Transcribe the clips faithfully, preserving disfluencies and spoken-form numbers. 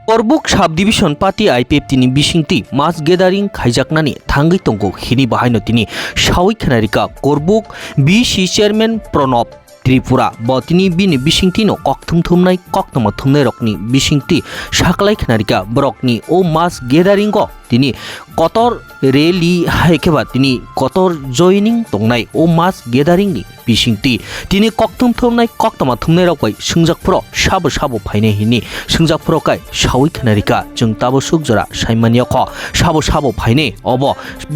Korbuk Sub Division party I P F T ni bisingtwi mass gathering khaijaknani thangwi tongo hini bahaino tini sawi khwnarikha Korbuk B C chairman Pranab Tripura. Bo tini bini bisingtwino kokthum thumnai koktwma thumnairokni bisingtwi saklai khwnarikha borokni o mass gathering o tini kotor rally hai khe ba tini kotor joining tongnai o mass gathering ni bisingtwi tini kokthum thumnai koktwma thumnairok bai swngjak phuro sabo sabo phainai hini swngjak phuro kai sawi khwnarikha chwng tabuk suk jora saimanya kho sabo sabo phainai obo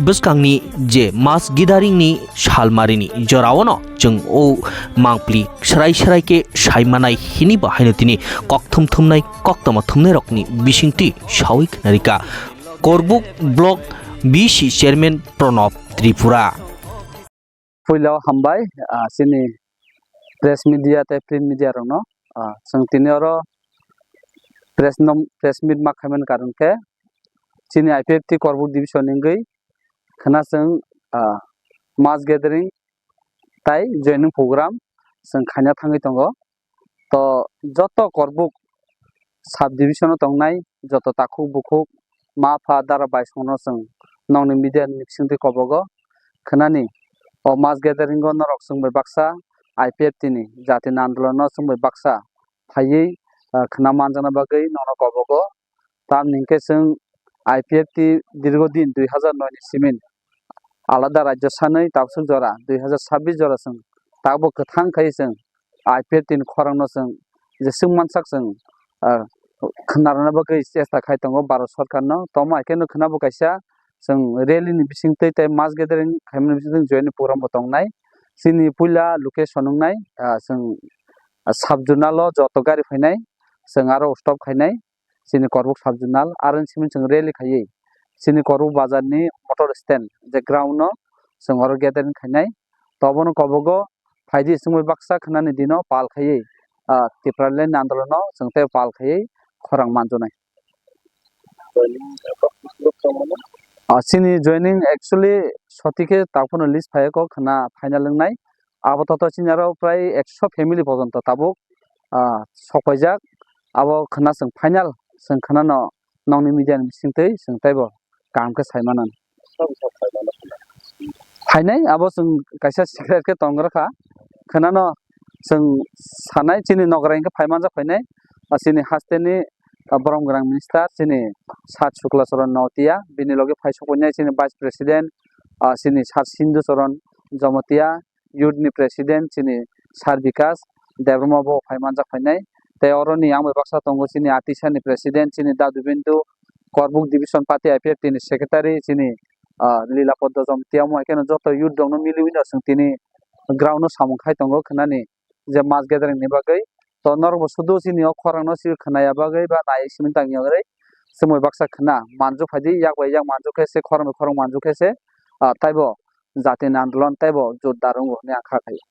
bwskangni je mass gathering ni salmarini joraono chwng o mangpli srai srai khe saimanai hini bo haino tini kokthum thumnai koktwma thumnairokni bisingtwi sawi khwnarikha Korbuk Block B C chairman Pranab Tripura. Puila o hambai, ah, chini press media tei print media rokno, ah, chwng tini oro press nom-, press meet ma khaimani karon khe chini I P F T Korbuk division ni wngwi khwna chwng, ah, mass gathering tai joining program chwng khaina thangwi tongo. To joto Korbuk sub division o tongnai joto takhuk bukhuk ma pha dara bai songno chwng nokni media ni bisingtwi kobogo khwnani o mass gathering o norok chwng bai baksa I P F T ni jati ni andolon no chwng bai baksa phaiwi, ah, khwna manjakna bagwi nokno kobogo. Tamni hwnkhe chwng I P F T dirgo din dui hazar noi ni simi alada rajyo sanwi tabswk jora dui hazar sabbish jora chwng tabuk kwthang khai chwng I P F T ni khorang no chwng jeswk mansak chwng, ah, khwnarwna bagwi chesta khai tongo Bharat Sarkar no. Tamo hai kheno khwnabo kaisa chwng rally ni bisingtwi tei mass gathering khaimani bisingtwi join ni program bo tongnai. Chini puila location wngnai, ah, chwng sub zonal o joto gari phainai chwng aro stop khainai. Chini Korbuk sub zonal, aro ni simi chwng rally khaiwi chini Korbuk bazar ni motor stand je ground no chwng oro gathering khainai. To obono kobogo phaidi chwngbai baksa khwnani dino pal khaiwi, ah, Tipraland ni andolon no chwng tei pal khaiwi khorang manjaknai. Ah, chini joining actually soti khe takhwno list phaiya kok khwna final wngnai. Abo toto chini aro prai ekso family pojonto tabuk, ah, sokpaijak. Abo khwna chwng final chwng khwnano nokni media ni bisingtwi chwng teibo kaham khe sai mano. Phainai abo chwng kaisa secret khe tongrwkha. Khwnano chwng sanai chini nogra hwnkhe phai manjak phainai. Ah, chini hasteni, ah, borom gwnang minister chini Sat Sukla Charan Notia, bini loge phai sokphainai chini vice president, ah, chini Sat Sindhu Charan Jamatia, youth ni president chini Sar Bikas Debbarma bo phai manjak phainai. Tei oro ni ang bai baksa tongo chini Atisa ni president chini Dadu Bindu, Korbuk division party I P F T ni secretary chini, ah, Lila Poddo Jamatia, omo hai kheno joto youth rok no miliwi no chwng tini ground o samung khai tongo khwnani je mass gathering ni bagwi. To norok bo sudu chini o khorang no si khwnaya bagwi ba nai simi tang yagwi chwng bai baksa khwna manjak phaidi yak bai yak manjak khe se khorang bai khorang manjak khe se, ah, taibo jati ni andolon teibo jordar wngo hinwi ang kha khaio.